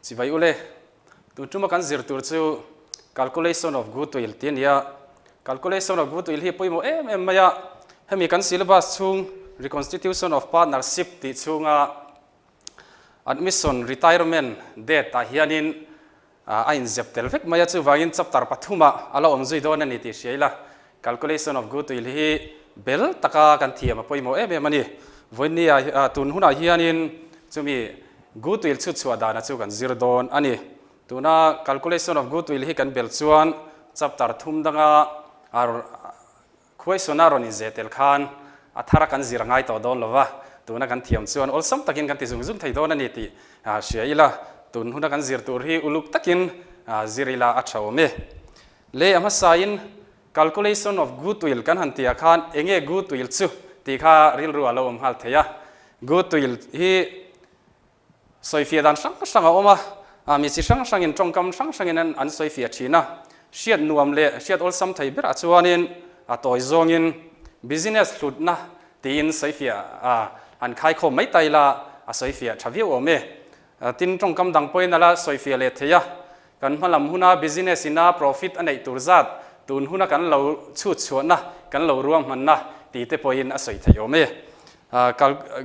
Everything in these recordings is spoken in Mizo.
Chibai ule, tun tuma kan zir tur chu Calculation of Goodwill tih a ni a. Calculation of Goodwill hi pawimawh em em mai a, hemi kan syllabus chhung Reconstitution of Partnership tih chhunga Admission Retirement date ah hianin a inzep tel vek mai a, chuvangin chapter pathumah a la awm zui dawn a ni tih hria ila, Calculation of Goodwill hi bel taka kan thiam a pawimawh em em a ni. Vawiinni ah tun hunah hianin chumi Goodwill chhut chhuah dana chu kan zir dawn a ni. Tuna Calculation of Goodwill hi kan bel chuan chapter thum danga Question a rawn inzeh tel khan a thar a kan zir a ngai tawh dawn lo va, tuna kan thiam chuan awlsam takin kan ti zung zung thei dawn a ni tih hria ila, tun huna kan zir tur hi uluk takin zir ila a tha awm e. Le a hmasain calculation of goodwill kan han tihah khan enge goodwill chu tih kha rilru a lo awm nghal thei a, goodwill hi Sawifiah dan hrang hrang a awm a, mi chi hrang hrangin tawngkam hrang hrangin an sawifiah thin a. Hriat nuam leh hriat awlsam thei berah chuanin a tawi zawngin business hlutna tiin sawifiah an khaikhawm mai ta ila a sawifiah tha viau awm e. Tin, tawngkam dang pawhin a la sawifiah leh thei a, kan hmalam huna business ina profit a neih tur zat tun huna kan lo chhut chhuahna, kan lo ruahmanna tih te pawhin a sawi theih awm e.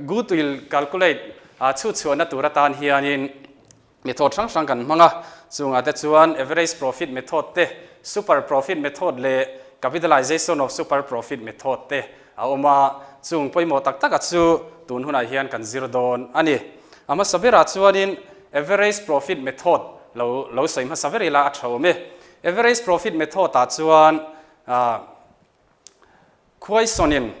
Goodwill calculate chhut chhuahna tur atan hianin method hrang hrang kan hmang a, chungah te chuan average profit method te, super profit method leh capitalization of super profit method te a awm a, chung pawimawh tak taka chu tun hunah hian kan zir dawn a ni. A hmasa berah chuanin average profit method lo lo sawi hmasa ber ila a tha awm e. Average profit method ah chuan khuaisawnin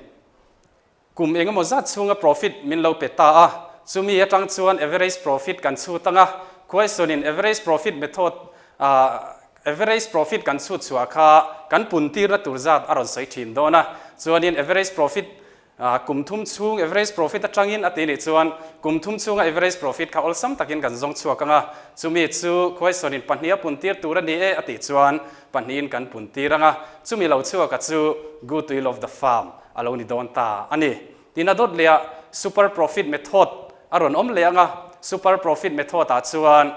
Kum engemaw zat chhunga profit min lo pe ta a, chumi atang chuan average profit kan chhut ang a, question in average profit method ah average profit kan chhut chhuah kha kan pun tirna tur zat a rawn sawi thin dawn a, chuanin average profit ah kum thum chhung average profit atangin a ti nih chuan kum thum chhunga average profit kha awlsam takin kan zawng chhuak ang a, chumi chu question in pahnih a pun tir tur a ni e a tih chuan pahnihin kan pun tir ang a, chumi lo chhuaka chu goodwill of the firm. a lo ni dawn ta a ni. Tin a dawt leh ah super profit method a rawn awm leh ang a, super profit method ah chuan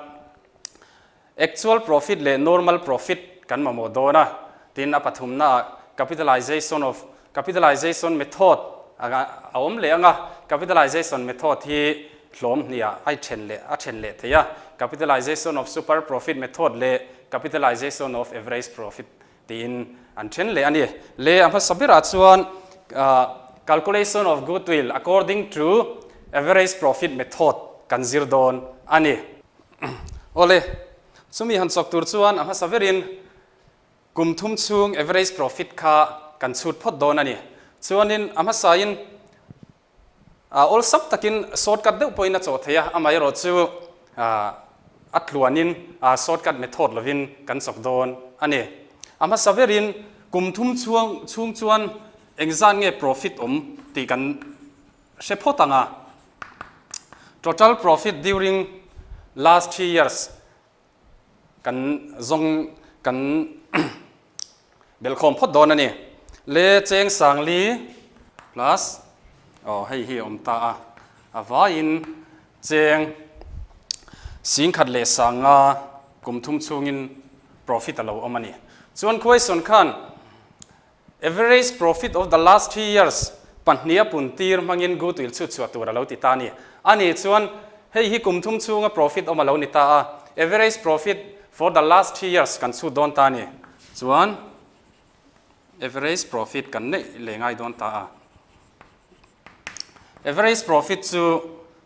actual profit leh normal profit kan mamawh dawn a, tin a pathumna ah capitalization of capitalization method a awm leh ang a, capitalization method hi hlawm hnih ah a then leh a then leh thei a, capitalization of super profit method leh capitalization of average profit Tiin an then leh a ni. Le a hmasa berah chuan calculation of goodwill according to average profit method kan zir dawn a ni. Awle, chumi han chawk tur chuan a hmasa berin kum thum chhung average profit kha kan chhut phawt dawn a ni. Chuanin a hmasain Awlsam takin shortcut deuh pawhin a chawh thei a, amaherawh chu a tluanin shortcut method lovin kan chawk dawn a ni. A hmasa berin kum thum chhung chuan engzat nge profit awm tih kan hre phawt ang a. Total profit during last 3 years kan zawng kan belkhawm phawt dawn a ni. Le cheng sangli plus aw hei hi a awm ta a, a vaiin cheng singkhat leh sanga kum thum chhungin profit a lo awm a ni. Chuan question khan Average profit of the last 3 years pahnih a pun tir hmangin goodwill chhut chhuah tur a lo ti ta a ni. A nih chuan hei hi kum thum chhunga profit awm a lo ni ta a, average profit for the last 3 years kan chhut dawn ta a ni. Chuan average profit kan neih leh ngai dawn ta a. Average profit chu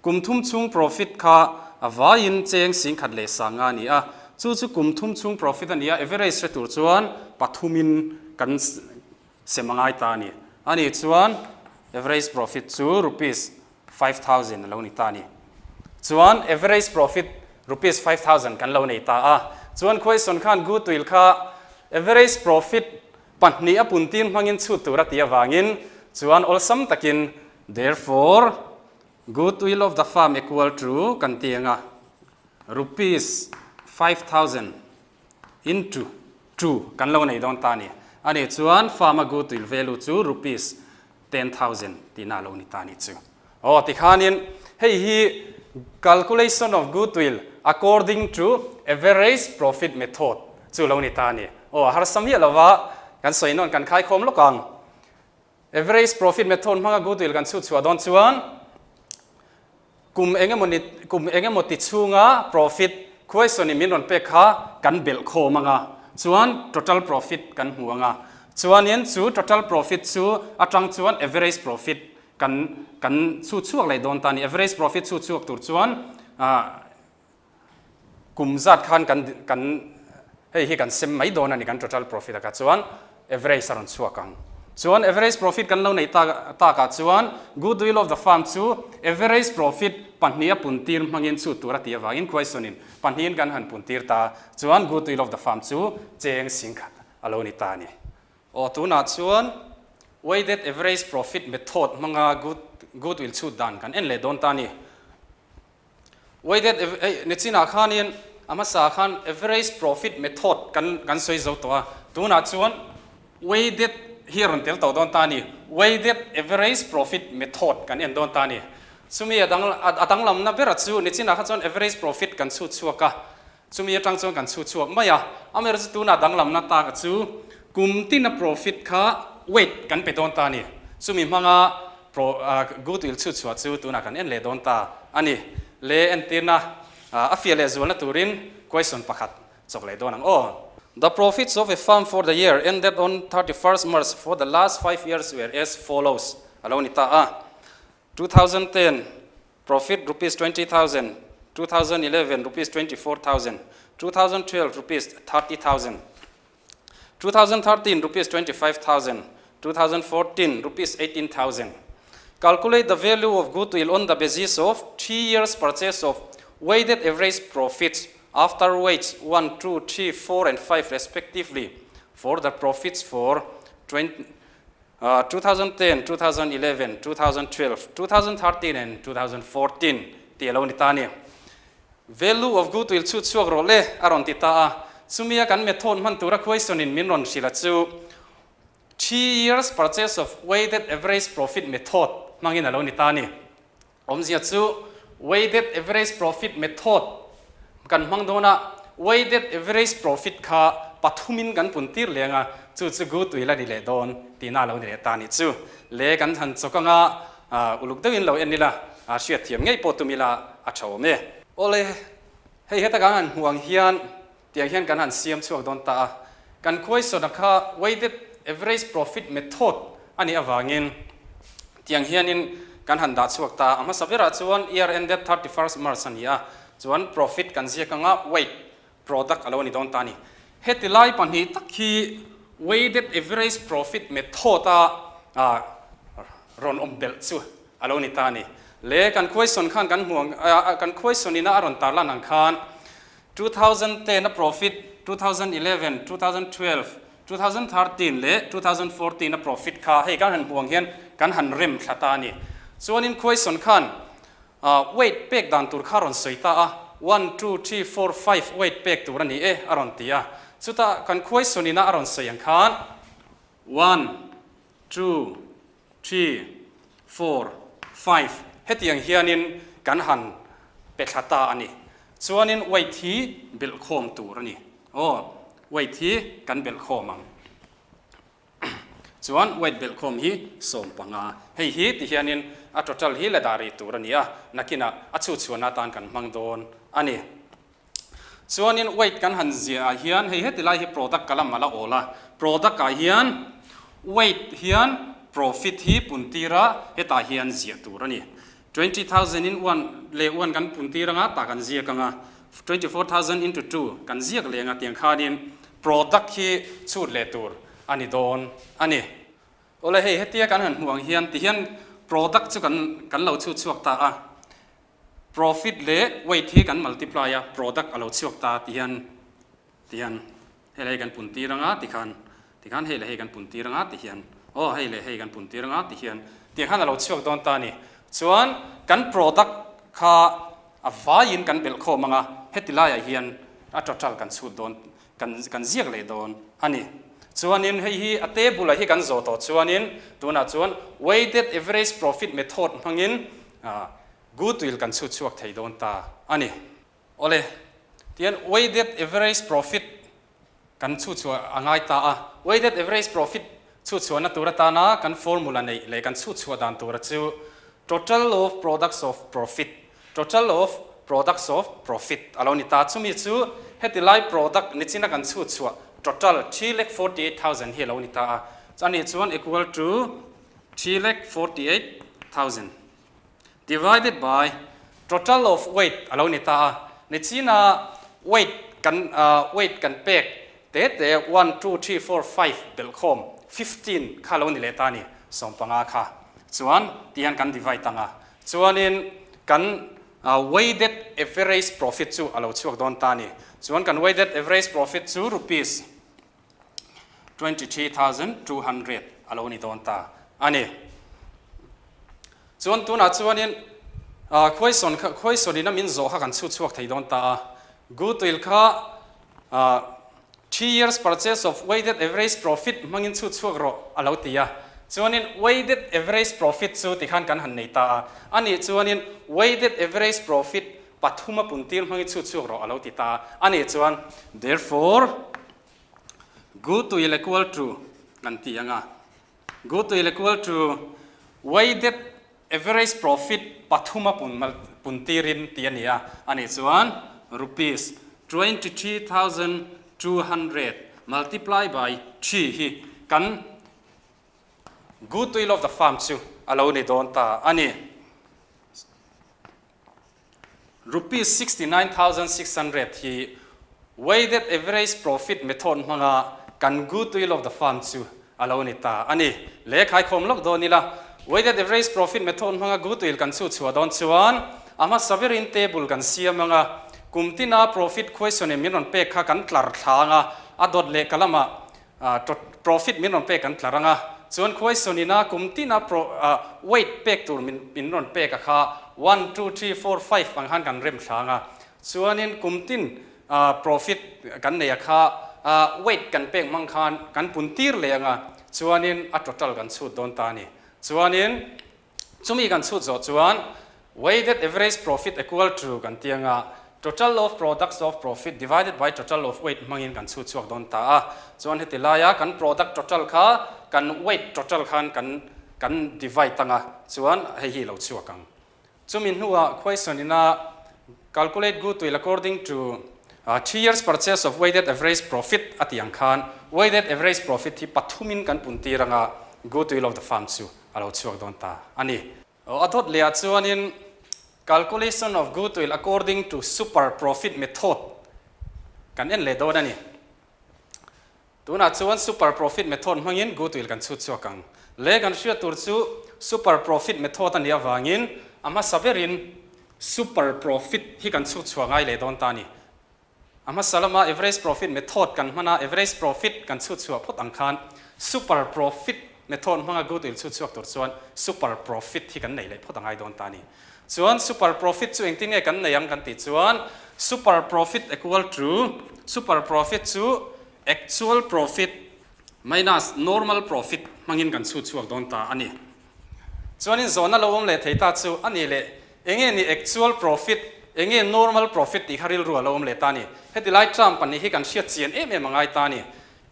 kum thum chhung profit kha a vaiin cheng singkhat leh sanga a ni a, chu chu kum thum chhung profit a ni a, average hre tur chuan pathumin kan sem a ngai ta a ni. A nih chuan average profit chu rupees 5000 a lo ni ta a ni. Chuan average profit rupees 5000 kan lo nei ta a. Chuan question khan goodwill kha average profit pahnih a puntir hmangin chhut tur a tih avangin chuan awlsam takin therefore goodwill of the firm equal to kan ti anga rupees 5000 into 2 kan lo nei dawn ta a ni. A nih chuan firm a goodwill value chu rupees 10,000 tihna a lo ni ta a nih chu. Aw tikhanin hei hi calculation of goodwill According to average profit method chu lo ni ta a ni. Aw, a harsa miah lova kan sawi nawn kan khaikhawm lawk ang. Average profit method hmanga goodwill kan chhut chhuah dawn chuan kum engemaw ni kum engemaw ti chhunga profit question in min rawn pek kha kan belh khawm anga chuan total profit kan hmu anga chuanin chu total profit chu atang chuan average profit kan kan chhut chhuak leh dawn ta a ni. Average profit chhut chhuak tur chuan ah Kum zat khan kan kan hei hi kan sem mai dawn a ni kan total profit ah kha chuan average a rawn chhuak ang. Chuan average profit kan lo neih tak takah chuan goodwill of the firm chu average profit pahniha puntir hmangin chhut tur a tih avangin question in pahnihin kan han puntir ta chuan goodwill of the firm chu cheng singkhat a lo ni ta a ni. Aw tunah chuan weighted average profit method hmanga good goodwill chhut dan kan en leh dawn ta a ni. Weighted hei nichinah khanin a hmasa khan average profit method kan kan sawi zo tawh a, tunah chuan weighted hi a rawn tel tawh dawn ta a ni. Weighted average profit method kan en dawn ta a ni. Chumi a dang a danglamna bera chu nichinah kha chuan average profit kan chhut chhuak a, chumi atang chuan kan chhut chhuak mai a. Amaherawhchu tunah danglamna tak chu kum tina profit kha weight kan pe dawn ta a ni. Chumi hmanga Pro Goodwill chhut chhuah chu tunah kan en leh dawn ta a ni. Le entirna a fiah leh zualna turin question pakhat chawk leh dawn ang aw. The profits of a firm for the year ended on 31st March for the last five years were as follows a lo ni ta a, 2010 profit rupees 20,000, 2011 rupees 24,000, 2012 rupees 30,000. 2013 rupees 25,000, 2014 rupees 18,000. Calculate the value of goodwill on the basis of three years purchase of weighted average profits after weights 1, 2, 3, 4 and 5 respectively for the profits for 20, uh, 2010, 2011, 2012, 2013 and 2014 ti alo ni ta ni. Value of goodwill chu chhuak rawh le, a rawn ti ta a. Chumia kan method hman tura question in min rawn hrilh a chu Three years purchase of weighted average profit method hmangin a lo ni ta a ni. Awmzia chu weighted average profit method kan hmang dawn a, weighted average profit kha pathumin kan pun tir leng a, chu chu goodwill a ni leh dawn tihna a lo ni leh ta a nih chu. Le kan han chawk anga Uluk deuhin lo en ila, hriat thiam ngei pawh tum ila a tha awm e. Awle, hei heta kan han hmuh ang hian tiang hian kan han siam chhuak dawn ta a. Kan khuaisawna kha weighted average profit method a nih avangin tiang hianin kan han dah chhuak ta a. A hmasa berah chuan year ended 31st March a ni a, chuan profit kan ziak anga weight product a lo ni dawn ta a ni. Heti lai pahnih tak hi weighted average profit method a rawn awm belh chu a lo ni ta a ni. Le kan question khan kan hmu ang kan question ina a rawn tarlan ang khan 2010 a profit, 2011, 2012, 2013 leh 2014 a profit kha hei kan han hmu ang hian kan han rem thla ta a ni. Chuanin question khan Weight pek dan tur kha a rawn sawi ta a, one, two, three, four, five weight pek tur a ni e a rawn ti a. Chutah kan khuai sawnina a rawn sawi ang khan one, two, three, four, five hetiang hianin kan han pe thla ta a ni. Chuanin weight hi belhkhawm tur a ni. Aw, weight hi kan belhkhawm ang. Chuan weight belhkhawm hi 15. Hei hi ti hianin a total hi la dah rih tur a ni a, nakinah a chhuchhuahna atan kan hmang dawn a ni. Chuanin weight kan han ziah ah hian hei heti lai hi product ka lam a la awl a, product ah hian weight hian profit hi pun tir a hetah hian ziah tur a ni. 20,000 in one leh one kan pun tir anga tah kan ziak anga, 24,000 into two kan ziak leh anga tiang khanin product hi chhut leh tur a ni dawn a ni. Awle hei hetia kan han hmuh ang hian ti hian product chu kan kan lo chhut chhuak ta a, profit leh weight hi kan multiply a product a lo chhuak ta ti hian ti hian hei leh hei kan pun tir anga ti khan ti khan hei leh hei kan pun tir anga ti hian aw hei leh hei kan pun tir anga ti hian tiang khan a lo chhuak dawn ta a ni. Chuan kan product kha a vaiin kan belh khawm anga heti laiah hian a total kan chhut dawn kan kan ziak leh dawn a ni. Chuanin hei hi a table ah hi kan zawh tawh chuanin tunah chuan weighted average profit method hmangin goodwill kan chhut chhuak thei dawn ta a ni. Awle. Tihian weighted average profit kan chhu chhuah a ngai ta a. Weighted average profit chhu chhuahna tur atana kan formula neih leh kan chhu chhuah dan tura chu total of products of profit, total of products of profit a lo ni ta. Chumi chu heti lai product nichina kan chhu chhuah total 3,48,000 hi a lo ni ta a. Chani chuan equal to 3,48,000 divided by total of weight a lo ni ta a. Nichina weight kan weight kan pek te te one two three four five belhkhawm 15 kha lo ni leh ta a ni, 15 kha chuan tihian kan divide ang a, chuanin kan weighted average profit chu a lo chhuak dawn ta a ni. Chuan kan weighted average profit chu rupees 23,200 a lo ni dawn ta a ni. Chuan tunah chuanin khuaisawn kha khuaisawnin a min zawh kha kan chhut chhuak thei dawn ta a. Goodwill kha 3 years purchase of weighted average profit hmangin chhut chhuak rawh a lo ti a. Chuanin weighted average profit chu tikhan kan han nei ta a. Ani chuanin weighted average profit pathuma puntir hmangin chhut chhuak rawh a lo ti ta a. Ani chuan therefore goodwill equal to kan ti anga. Goodwill equal to weighted average profit pathuma pun puntirin ti ani a. Ani chuan rupees 23,200 multiply by 3 hi kan goodwill of the firm chu a lo ni dawn ta ani. Rupees 69,600 hi weighted average profit method hmanga kan goodwill of the firm chu a lo ni ta ani. Le khai khom lok dawn ila. Weighted average profit method hmanga goodwill kan chu chhuah dawn chuan ama saverin table kan siam anga, kumtina profit question min ron pek kha kan tlar thlanga, a dot le kalama profit min ron pek kan tlar anga, chuan question ina kumtina pro weight pek tur min ron pek kha 1 2 3 4 5 ang han kan rem thlanga, chuanin kumtin profit kan nei kha weight kan pek mang khan kan puntir le anga, chuanin a total kan chhut dawn ta ni. Chuanin chumi kan chhut zo chuan weighted average profit equal to kan tianga total of products of profit divided by total of weight mangin kan chhut chuak dawn ta a. Chuan heti laia kan product total kha kan weight total khan kan divide tanga, chuan hei hi lo chuak ang. Chumi hnuah question ina calculate goodwill according to 3 years purchase of weighted average profit ati ang khan weighted average profit hi pathumin kan puntir anga, goodwill of the firm chu alo chuak dawn ta ani. A dot leh chuanin calculation of goodwill according to super profit method kan en le dawn ani. Tuna chuan super profit method hmangin goodwill kan chhut chuak ang. Le kan hriat tur chu super profit method ani awangin ama saberin super profit hi kan chhut chuak ngai le dawn ta ni. Ama salama average profit method kan hmana average profit kan chhut chuak phot ang khan super profit method hmanga goodwill chhut chuak tur chuan super profit hi kan nei le phot angai dawn ta ni. Chuan super profit chu engtin nge kan nei ang kan ti chuan super profit equal to, super profit chu actual profit minus normal profit hmangin kan chhut chuak dawn ta ani. Chuanin zawna lo awm leh thei ta chu ani le enge ni actual profit, enge normal profit ti kha rilru a lo awm leh ta ni. Heti lai term pahnih hi kan hriat chian em em angai ta ni.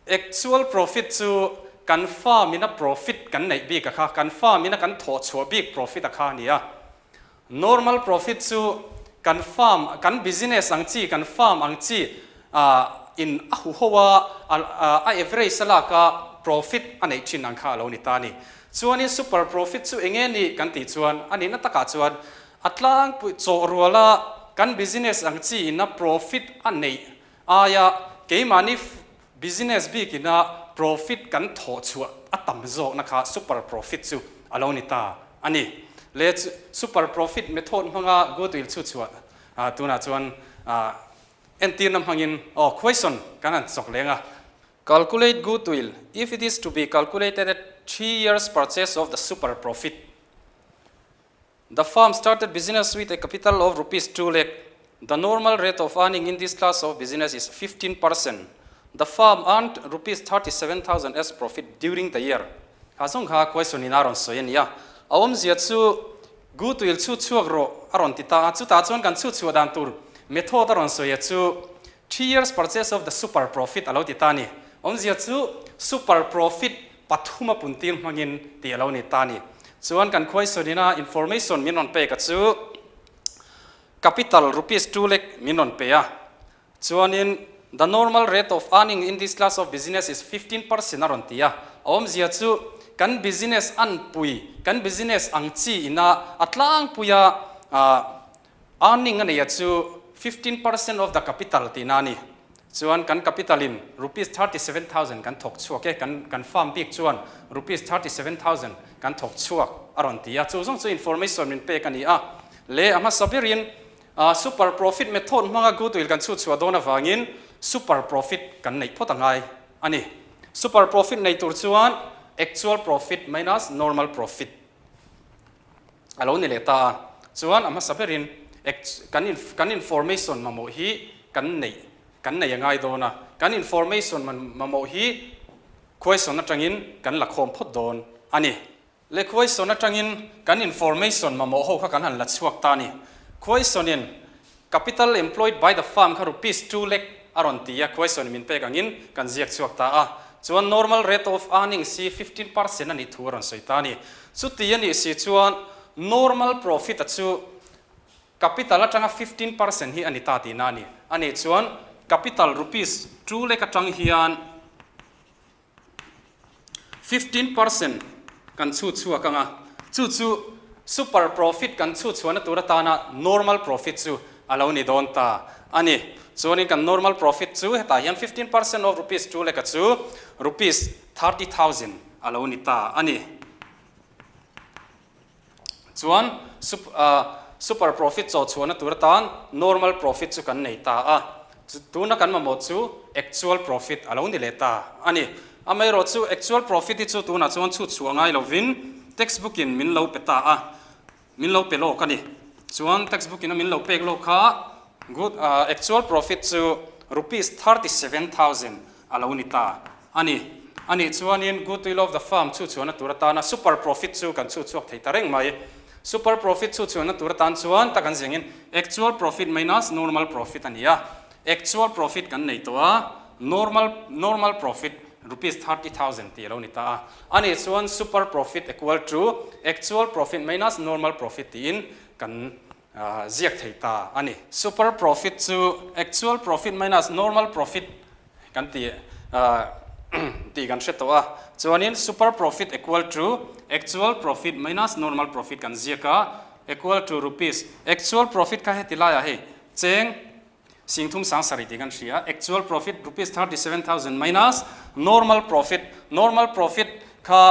Actual profit chu kan firm ina profit kan neih bik a kha, kan firm ina kan thawh chhuah bik profit a kha ani a. Normal profit chu kan firm, kan business ang chi, kan firm ang chi in a hu hoa a average alaka profit a nei thin ang kha alo ni ta ni. Chuanin super profit chu enge ni kan ti chuan ani na takah chuan a tlang pui chaw ruala kan business ang chi ina profit a nei aia keimahni business bikina profit kan thawh chhuah a tam zawk na kha super profit chu alo ni ta ani. Le super profit method hmanga goodwill chu chuah tunah chuan entir na hmangin oh question kan han chok lenga. Calculate goodwill if it is to be calculated at 3 years purchase of the super profit. The firm started business with a capital of rupees 2 lakh. The normal rate of earning in this class of business is 15%. The firm earned rupees 37,000 as profit during the year. Kha zong kha question in aron soi ania. Awm zia chu goodwill chu chuak ro aron ti ta, chu ta chuan kan chu chu dan tur method aron soi chu. 3 years purchase of the super profit alo ti ta ni. Awmzia chu super profit pathuma puntir hmangin ti alo ni ta ni. Chuan kan question ina information min rawn pek a chu capital ₹2 lakh min rawn pe a. Chuanin the normal rate of earning in this class of business is 15% a rawn ti a. Awmzia chu kan business an pui, kan business ang chi ina a tlang puia earning ani a chu 15% of the capital ti na ni. Chuan kan capital in ₹37,000 kan thok chuak e, kan farm bik chuan ₹37,000 kan thok chuak a rawn ti a. Chu zawng chu information min pek ani a. Le a hmasa berin super profit method hmanga goodwill kan chu chhuah dawn awangin super profit kan neih phawt angai ani. Super profit nei tur chuan actual profit minus normal profit alo ni le ta. Chuan a hmasa berin kan information mamawh hi kan nei angai dawn a. Kan information mamawh hi question atangin kan la khawm phawt dawn ani. Le question atangin kan information mamawh ho kha kan han la chhuak ta ni. Question in capital employed by the firm kha ₹2 lakh aron ti a. Question min pek angin kan ziak chhuak ta a. Chuan normal rate of earning si 15% ani thu aron soi ta ni. Chu ti ani si chuan normal profit a chu capital atanga 15% hi ani ta ti na ni. Ani chuan capital ₹2 lakh atang hian 15% kan chu chuak anga, chu chu super profit kan chu chuan tur atana normal profit chu alo ni dawn ta ani. Chuanin kan normal profit chu hetah hian 15% of ₹2 lakh chu ₹30,000 alo ni ta ani. Chuan super profit chaw chuan tur atan normal profit chu kan nei ta a. Tuna kan mamawh chu actual profit alo ni le ta ani. Amai ro chu actual profit hi chu tuna chuan chu chu angai lovin textbook in min lo pe ta a, min lo pe lo ka ni. Chuan textbook in min lo pek lo kha good actual profit chu ₹37,000 alo ni ta ani. Ani chuanin goodwill of the firm chu chuan tur atana super profit chu kan chu chuak thei ta reng mai. Super profit chu chuan tur atan chuan takan zengin actual profit minus normal profit ani a. Actual profit kan nei to a, normal profit ₹30,000 ti lo ni ta a. Ani chuan super profit equal to actual profit minus normal profit tiin kan ziak thei ta ani. Super profit chu actual profit minus normal profit kan ti ti kan hre to a. Chuanin super profit equal to actual profit minus normal profit kan ziaka equal to rupees actual profit kha heti lai a hei cheng singthum sang sari ti kan hria. Actual profit ₹37,000 minus normal profit. Normal profit kha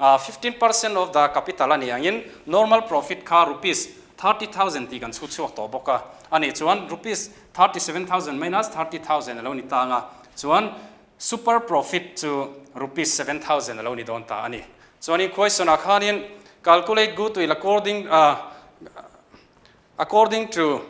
15% of the capital ani angin normal profit kha ₹30,000 ti kan chu chuak to boka ani. Chuan ₹37,000 minus 30,000 alo ni ta nga. Chuan super profit chu ₹7,000 alo ni don ta ani. Chuan in question a khanin calculate goodwill according to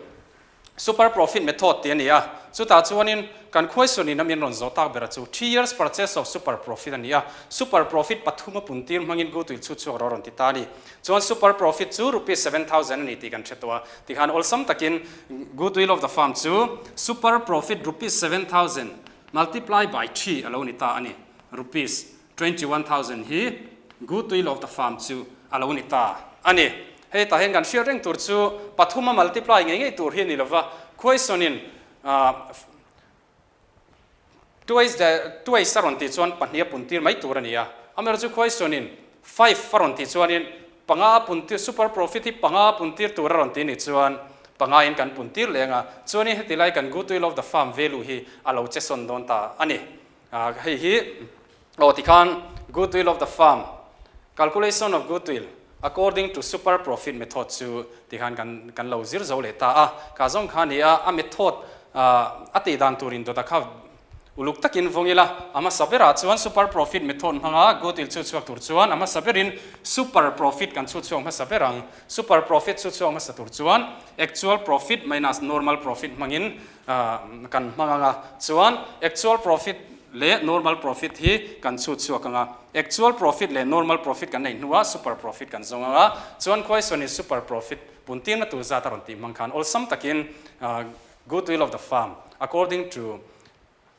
super profit method ti ani a. Chuta chuanin kan question in amin ron zo tak bera chu 3 years purchase of super profit ani a. Super profit pathuma puntir mangin goodwill chu chu ro ron ti ta ni. Chuan super profit chu ₹7,000 ani ti kan thetwa. Ti khan awlsam takin goodwill of the firm chu super profit ₹7,000 multiply by 3 alo ni ta ani. ₹21,000 hi goodwill of the firm chu alo ni ta ani. Hei ta hen kan hriat reng tur chu pathuma multiply ngei ngei tur hi ni lova. Question in twice the twice aron ti chuan pahnih puntir mai tur ani a. Amer chu question in five aron ti chuanin panga puntir, super profit hi panga puntir tur aron ti ni chuan panga in kan puntir lenga. Chuanin heti lai kan goodwill of the firm value hi alo che son don ta ani. Hei hi o ti khan goodwill of the firm, calculation of goodwill according to super profit method chu ti khan kan lo zir zo le ta a. Ka zong khan ni a, a method a ti dan turin do ta kha uluk takin vongila. Ama sabera chuan super profit method hmanga goodwill chu chuak tur chuan ama saberin super profit kan chu chuak ma saberang. Super profit chu chuak ma satur chuan actual profit minus normal profit hmangin kan hmanga. Chuan actual profit le normal profit hi kan chu chuak anga. Actual profit le normal profit kan nei hnuwa super profit kan zonga nga. Chuan question is super profit puntin na tu za taron ti mangkhan awlsam takin. Goodwill of the firm according to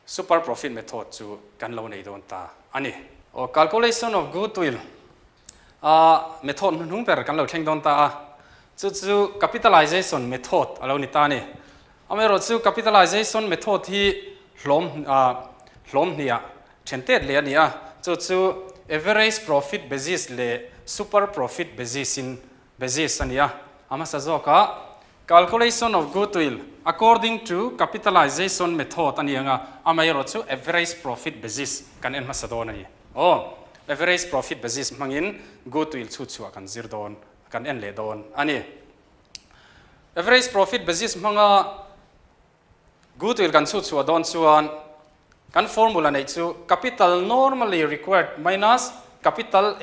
super profit method chu kan lo nei dawn ta a ni. Aw calculation of goodwill a method hnuhnung ber kan lo thleng dawn ta a, chu chu capitalization method a lo ni ta a ni. Amaherawh chu capitalization method hi hlawm hlawm hniah then tet leh a ni a, chu chu average profit basis leh super profit basis in basis a ni a, a hmasa zawkah Calculation of goodwill according to capitalization method a ni ang a, amaherawh chu average profit basis kan en hmasa dawn a ni. Aw, average profit basis hmangin goodwill chhut chhuah kan zir dawn, kan en leh dawn a ni. Average profit basis hmanga Goodwill kan chhut chhuah dawn chuan kan formula neih chu capital normally required minus capital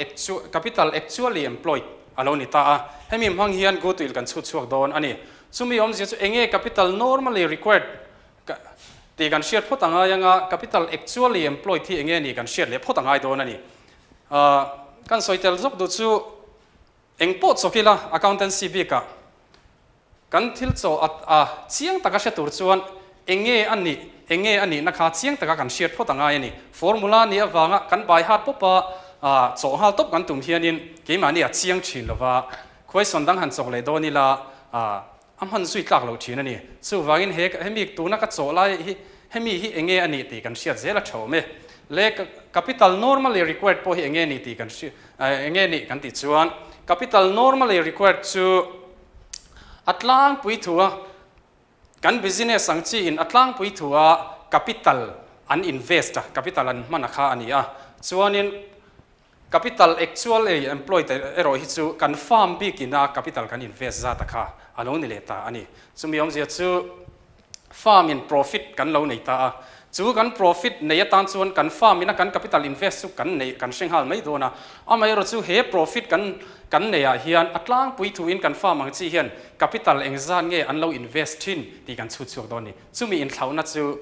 capital actually employed a lo ni ta a. Hemi hmang hian goodwill kan chhut chhuak dawn a ni. Chumi awmzia chu enge capital normally required tih kan hriat phawt a ngai anga capital actually employed hi enge ni kan hriat leh phawt a ngai dawn a ni. Kan sawi tel zawk duh chu Eng pawh chawk ila accountancy bikah kan thil chaw a a chiang taka hre tur chuan eng nge a nih, eng nge a nihna kha chiang taka kan hriat phawt a ngai a ni. Formula nih avanga kan bai hat pawp a, a chawh nghal tawp kan tum hianin keimahni a chiang thin lova, khuaisawn dang han chawk leh dawn ila a A hman zui tlak lo thin a ni. Chuvangin he hemi tuna ka chawh lai hi hemi hi enge a nih tih kan hriat zel a tha awm e. Le capital normally required pawh hi enge nih tih kan hri enge nih kan tih chuan capital normally required chu a tlangpui thu a kan business ang chi in a tlangpui thu a capital an invest a capital an hman a kha a ni a. Chuanin Capital actual ei employed erawh hi chu kan firm bik ina capital kan invest zat a kha a lo ni leh ta a ni. Chumi awmzia chu firm in profit kan lo nei ta a, chu kan profit nei atan chuan kan firm ina kan capital invest chu kan nei kan hre nghal mai dawn a. Amaherawh chu he profit kan kan nei ah hian a tlangpui thu in kan firm ang chi hian capital engzat nge an lo invest thin tih kan chhut chhuak dawn a ni. Chumi inthlauhna chu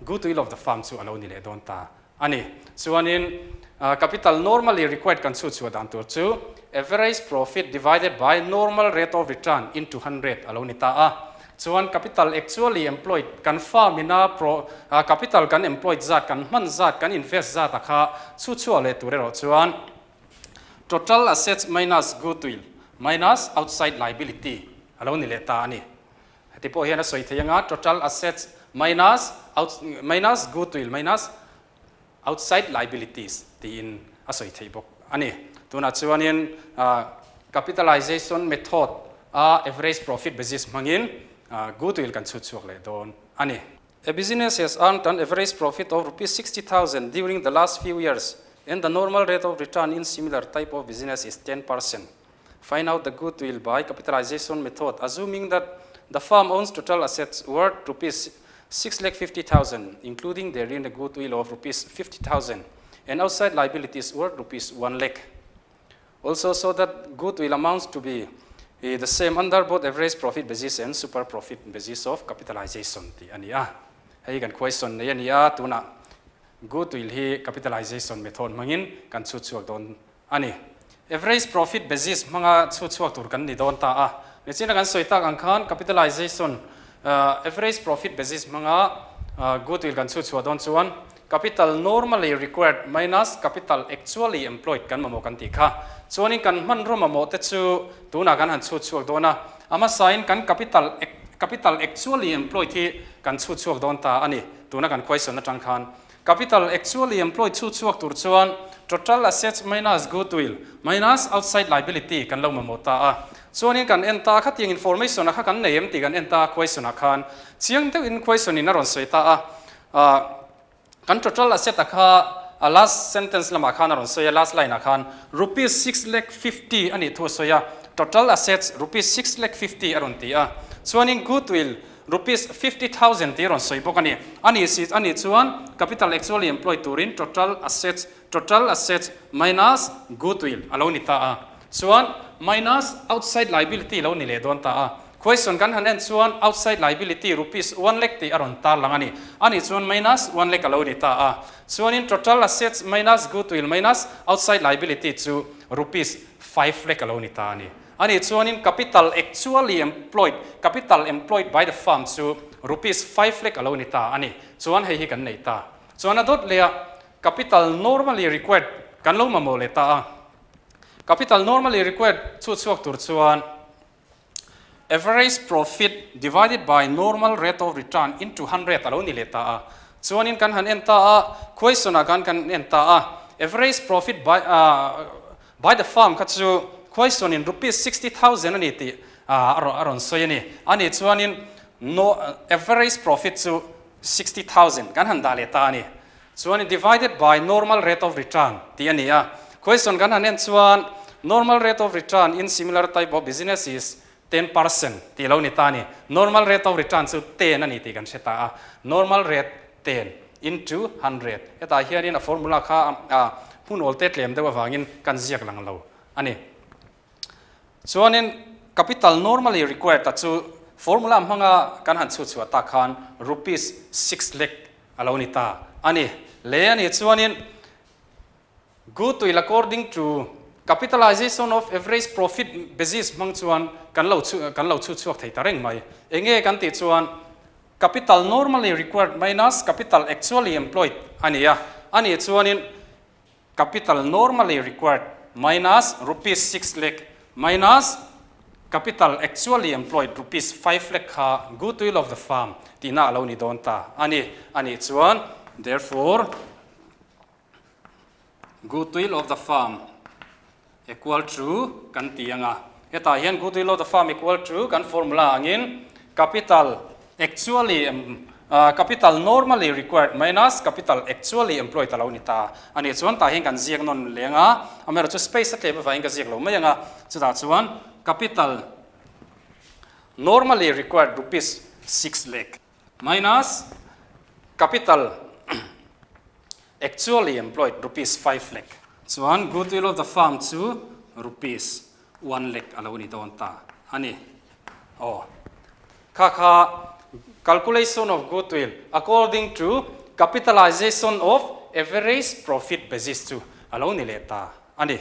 goodwill of the firm chu a lo ni leh dawn ta. A ni. Chuanin capital normally required kan chhut chhuah dan tur chu average profit divided by normal rate of return into 100 a lo ni ta a. Chuan capital actually employed kan firm ina pro capital kan employed zat kan hman zat kan invest zat a kha chhut chhuah leh tur erawh chuan total assets minus goodwill minus outside liability a lo ni leh ta a ni. Heti pawh hian a sawi thei anga total assets minus out minus goodwill minus outside liabilities tiin a sawi thei bawk a ni. Tunah chuanin capitalization method a average profit basis hmangin goodwill kan chhut chhuak leh dawn a ni. A business has earned an average profit of rupees 60,000 during the last few years and the normal rate of return in similar type of business is 10%. Find out the goodwill by capitalization method assuming that the firm owns total assets worth rupees 6 lakh 50,000 including therein a goodwill of rupees 50,000 and outside liabilities worth rupees 1 lakh. Also so that goodwill amounts to be eh, the same under both average profit basis and super profit basis of capitalization tih a ni a. Hei kan question nei a ni a, tunah goodwill hi capitalization method hmangin kan chhut chhuak dawn a ni. Average profit basis hmanga chhut chhuak tur kan ni dawn ta a. Nichina kan sawi tak ang khan capitalization average profit basis hmanga goodwill kan chhut chhuah dawn chuan capital normally required minus capital actually employed kan mamawh kan tih kha. Chuanin kan hmanraw mamawh te chu tunah kan han chhut chhuak dawn a. A hmasain kan capital capital actually employed hi kan chhut chhuak dawn ta a ni. Tuna kan question atang khan Capital actually employed chhu chhuak tur chuan total assets minus goodwill minus outside liability kan lo mamawh ta a. Chuanin kan en ta a khatiang information a kha kan nei em tih kan en ta a question ah khan chiang deuhin question in a rawn sawi ta a. Ah kan total asset a kha a last sentence lamah khan a rawn sawi a last line ah khan rupees 6 lakh 50 a nih thu a sawi a total assets rupees 6 lakh 50 a rawn ti a. Chuanin goodwill Rupees 50,000 tih rawn sawi bawk a ni. A nih si a nih chuan capital actually employed turin total assets, total assets minus goodwill a lo ni ta a. Chuan minus outside liability lo ni leh dawn ta a. Question kan han en chuan outside liability rupees one lakh tih a rawn tarlang a ni. A nih chuan minus one lakh a lo ni ta a. Chuanin total assets minus goodwill minus outside liability chu rupees 5 lakh a lo ni ta a ni. Ani chuanin capital actually employed, capital employed by the firm chu rupees 5 lakh a lo ni ta a ni. Chuan hei hi kan nei ta. Chuan a dawt leh a, capital normally required kan lo mamawh leh ta a. Capital normally required chu chhuak tur chuan average profit divided by normal rate of return into 100 a lo ni leh ta a. Chuanin kan han en ta a, question ah khan kan en ta a, average profit by by the firm kha chu question in rupees 60,000 a ni tih a rawn sawi a ni. Ani chuanin no average profit chu 60,000 kan han dah leh ta a ni. Chuanin divided by normal rate of return tih a ni a. Question kan han en chuan normal rate of return in similar type of business is 10% tih lo ni ta a ni. Normal rate of return chu 10 a ni tih kan hre ta a. Normal rate 10 into 100. Hetah hianin a formula kha hmun awl te tlem deuh avangin kan ziak lang lo a ni. Chuanin capital normally required a chu formula hmanga kan han chhut chhuah tak khan rupees 6 lakh a lo ni ta a ni. Le a ni chuanin goodwill according to capitalization of average profit basis hmang chuan kan lo kan lo chhut chhuak thei ta reng mai. Enge kan tih chuan capital normally required minus capital actually employed a ni a. Ani chuanin capital normally required minus rupees 6 lakh minus capital actually employed rupees 5 lakh kha goodwill of the firm tihna a lo ni dawn ta a ni. Ani chuan therefore goodwill of the firm equal to kan ti anga. Hetah hian goodwill of the firm equal to kan formula angin capital actually capital normally required minus capital actually employed a lo ni ta. Ani chuan tah hian kan ziak nawn leng a, amaherawhchu chu space a tlem avangin ka ziak lo mai anga. Chutah chuan capital normally required rupees 6 lakh minus capital actually employed rupees 5 lakh. Chuan goodwill of the firm chu rupees 1 lakh a lo ni dawn ta a ni. Aw. Kha kha calculation of goodwill according to capitalization of average profit basis chu a lo ni leh ta a ni.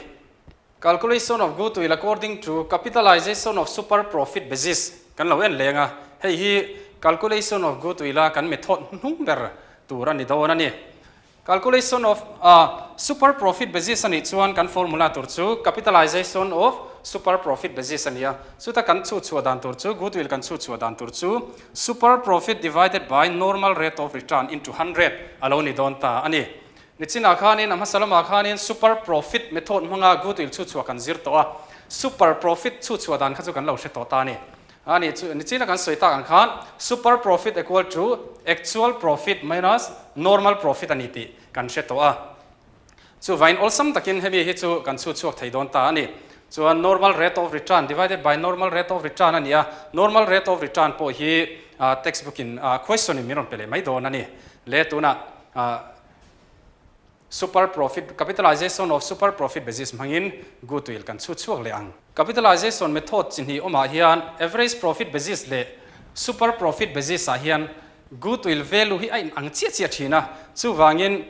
Calculation of goodwill according to capitalization of super profit basis kan lo en leng a. Hei hi calculation of goodwill a kan method hnung ber tur a ni dawn a ni. Calculation of super profit basis a nih chuan kan formula tur chu capitalization of super profit basis a ni a. Chuta kan chhut chhuah dan tur chu goodwill kan chhut chhuah dan tur chu super profit divided by normal rate of return into 100 a lo ni dawn ta a ni. Nichinah khanin a hmasa lamah khanin super profit method hmanga goodwill chhut chhuah kan zir tawh a. Super profit chhut chhuah dan kha chu kan lo hre tawh ta a ni. Ani chu nichina kan sawi tak ang khan super profit equal to actual profit minus normal profit a ni tih kan hre tawh a. Chuvain awlsam takin hemi hi chu kan chhut chhuak thei dawn ta a ni. Chuan normal rate of return divided by normal rate of return a ni a. Normal rate of return pawh hi textbook in question in min rawn pe leh mai dawn a ni. Le tunah super profit capitalization of super profit basis hmangin goodwill kan chhut chhuak leh ang. Capitalization method chi hnih awmah hian average profit basis leh super profit basis ah hian goodwill value hi a in ang chiah chiah thin a. Chuvangin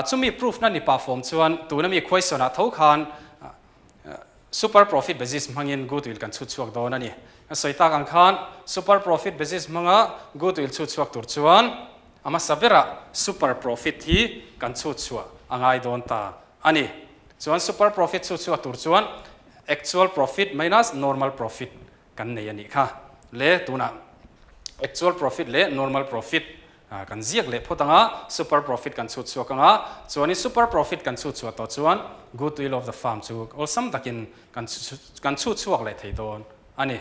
chumi proof na ni pah fawm chuan tuna mi question ah tho khan super profit basis hmangin goodwill kan chhut chhuak dawn a ni. A sawi tak ang khan super profit basis hmanga goodwill chhut chhuak tur chuan a hmasa berah super profit hi kan chhut chhuah a ngai dawn ta a ni. Chuan super profit chhut chhuak tur chuan actual profit minus normal profit kan nei a nih kha. Le tunah actual profit leh normal profit kan ziak leh phawt anga super profit kan chhut chhuak anga chuanin super profit kan chhut chhuah tawh chuan goodwill of the firm chu awlsam takin kan kan chhut chhuak leh thei dawn a ni.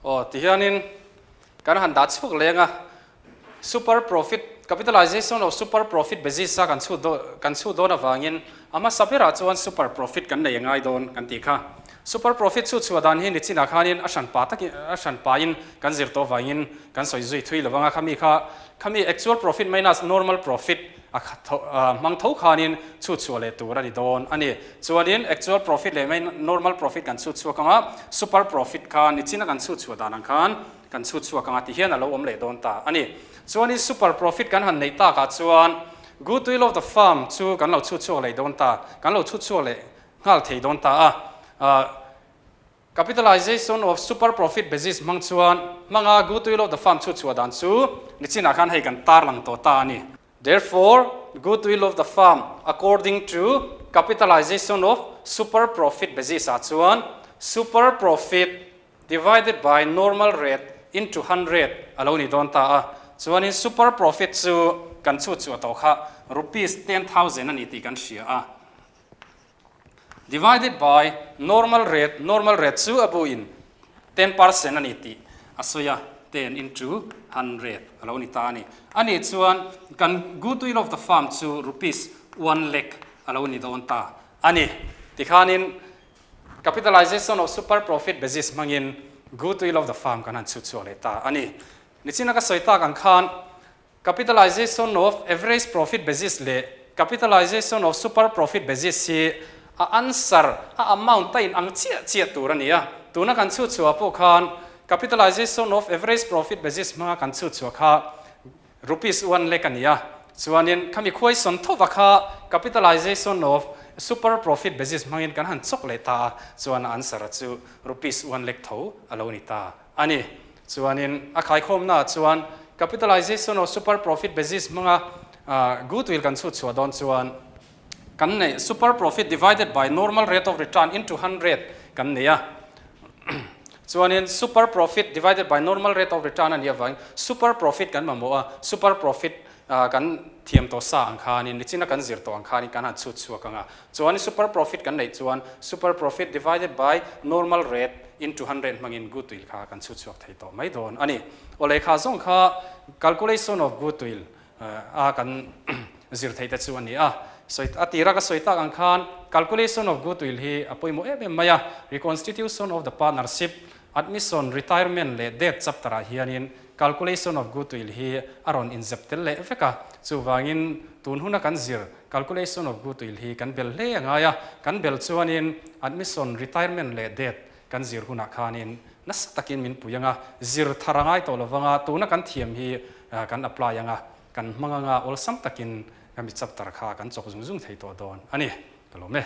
Aw tihianin kan han dah chhuak leng a super profit capitalization of super profit basis a kan chhut dawn kan chhut dawn avangin a hmasa berah chuan super profit kan nei a ngai dawn kan tih kha. Super profit chhut chhuah dan hi nichinah khanin a hran pa takin a hran pain kan zir tawh avangin kan sawi zui thui lo anga khami kha khami actual profit minus normal profit a hmang tho khanin chhut chhuah leh tur a ni dawn a ni. Chuanin actual profit leh normal profit kan chhut chhuak anga super profit kha nichina kan chhut chhuah dan ang khan kan chhut chhuak anga ti hian a lo awm leh dawn ta a ni. Chuanin super profit kan han neih takah chuan goodwill of the firm chu kan lo chhut chhuak leh dawn ta kan lo chhut chhuak leh nghal thei dawn ta a. Capitalization of super profit basis hmang chuan hmanga goodwill of the firm chhut chhuah dan chu nichinah khan hei kan tarlang tawh ta a ni. Therefore, goodwill of the firm according to capitalization of super profit basis ah chuan super profit divided by normal rate into hundred a lo ni dawn ta a. Chuanin super profit chu kan chhut chhuah tawh kha rupees 10,000 a ni tih kan hria a. Divided by normal rate, normal rate chu a bu in 10% a ni tih a sawi a, 10 into 100 a lo ni ta a ni. A nih chuan kan goodwill of the firm chu rupees 1 lakh a lo ni dawn ta a ni. Tikhanin capitalization of super profit basis hmangin goodwill of the firm kan han chhut chhuak leh ta a ni. Nichina ka sawi tak ang khan Capitalization of average profit basis leh capitalization of super profit basis hi a answer, a amount a in ang chiah chiah tur a ni a. Tuna kan chhut chhuah pawh khan capitalization of average profit basis hmanga kan chhut chhuah kha rupees 1 lakh a ni a. Chuanin khami khuaisawn thova kha capitalization of super profit basis hmangin kan han chawk leh ta a, chuan a answer a chu rupees 1 lakh tho a lo ni ta a ni. Chuanin a khaikhawmnaah chuan capitalization of super profit basis hmanga goodwill kan chhut chhuah dawn chuan kan neih super profit divided by normal rate of return into 100 kan nei a. Chuanin super profit divided by normal rate of return a nih avangin super profit kan mamawh a, super profit kan thiam tawh sa ang khanin nichina kan zir tawh ang khanin kan han chhut chhuak ang a. Chuan super profit kan neih chuan super profit divided by normal rate into 100 hmangin goodwill kha kan chhut chhuak thei tawh mai dawn a ni. Aw lehkha zawng kha calculation of goodwill a kan zir theih te chu a ni a. Sawi a tira ka sawi tak ang khan calculation of goodwill hi a pawimawh em em mai a. Reconstitution of the partnership, admission, retirement leh death chapter ah hianin calculation of goodwill hi a rawn inzep tel leh vek a. Chuvangin tun huna kan zir calculation of goodwill hi kan bel hle a ngai a, kan bel chuanin admission, retirement leh death kan zir hunah khanin nasa takin min pui ang a, zir thar a ngai tawh lo vang a, tuna kan thiam hi kan apply ang a, kan hmang ang a, awlsam takin kami chapter kha kan chawk zung zung thei tawh dawn a ni. Ka lawm e.